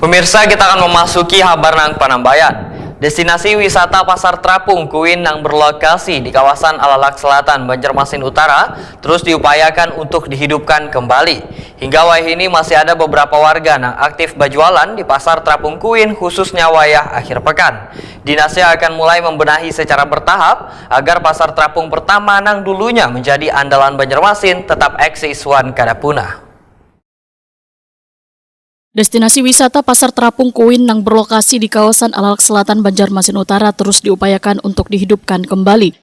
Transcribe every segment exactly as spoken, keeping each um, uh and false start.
Pemirsa, kita akan memasuki habar nang panambayan. Destinasi wisata Pasar Terapung Kuin nang berlokasi di kawasan Alalak Selatan, Banjarmasin Utara, terus diupayakan untuk dihidupkan kembali. Hingga wayah ini masih ada beberapa warga nang aktif berjualan di Pasar Terapung Kuin, khususnya wayah akhir pekan. Dinasnya akan mulai membenahi secara bertahap agar Pasar Terapung pertama nang dulunya menjadi andalan Banjarmasin tetap eksis wan kada punah. Destinasi wisata Pasar Terapung Kuin nang berlokasi di kawasan Alalak Selatan, Banjarmasin Utara terus diupayakan untuk dihidupkan kembali.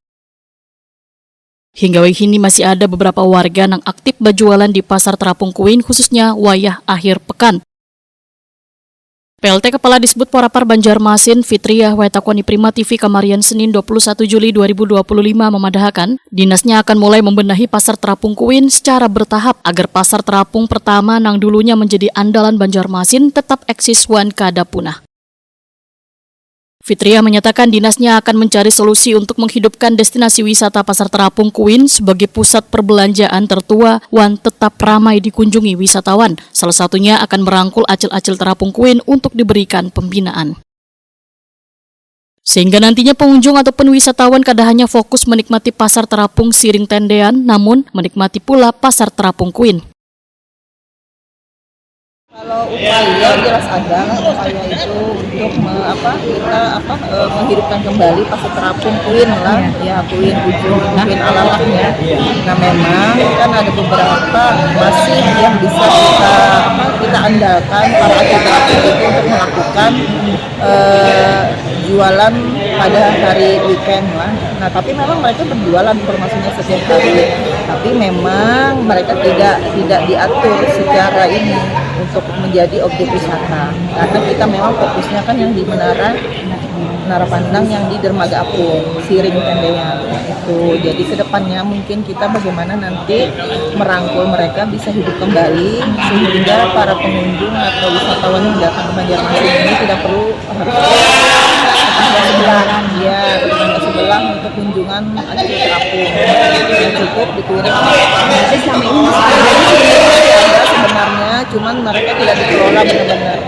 Hingga wayah ini masih ada beberapa warga nang aktif berjualan di Pasar Terapung Kuin, khususnya wayah akhir pekan. P L T Kepala Disbud Porapar Banjarmasin, Fitriah Waitakoni Prima T V kamarian Senin dua puluh satu Juli dua ribu dua puluh lima memadahakan, dinasnya akan mulai membenahi Pasar Terapung Kuin secara bertahap agar Pasar Terapung pertama nang dulunya menjadi andalan Banjarmasin tetap eksis wan kada punah. Fitriah menyatakan dinasnya akan mencari solusi untuk menghidupkan destinasi wisata Pasar Terapung Kuin sebagai pusat perbelanjaan tertua wan tetap ramai dikunjungi wisatawan. Salah satunya akan merangkul acil-acil Terapung Kuin untuk diberikan pembinaan. Sehingga nantinya pengunjung ataupun wisatawan kada hanya fokus menikmati Pasar Terapung Siring Tendean, namun menikmati pula Pasar Terapung Kuin. Kalau upaya jelas ada lah, upaya itu untuk me, apa kita apa e, menghidupkan kembali Pasar Terapung Kuin lah, ya Kuin ujung Kuin alalaknya. Nah memang kan ada beberapa masih yang bisa kita apa kita andalkan para atlet itu untuk melakukan e, jualan pada hari weekend lah. Nah tapi memang mereka berjualan informasinya setiap hari. Tapi memang mereka tidak tidak diatur secara ini untuk menjadi objek wisata karena kita memang fokusnya kan yang di menara menara pandang yang di dermaga apung siring tendean itu jadi kedepannya mungkin kita bagaimana nanti merangkul mereka bisa hidup kembali sehingga para pengunjung atau wisatawan yang datang ke Banjarmasin ini tidak perlu harus tetangga sebelah ya tetangga sebelah untuk kunjungan aja ke apung yang cukup dikirim. Jadi selama ini masih ada sebenarnya, cuman mereka tidak dikelola benar-benar.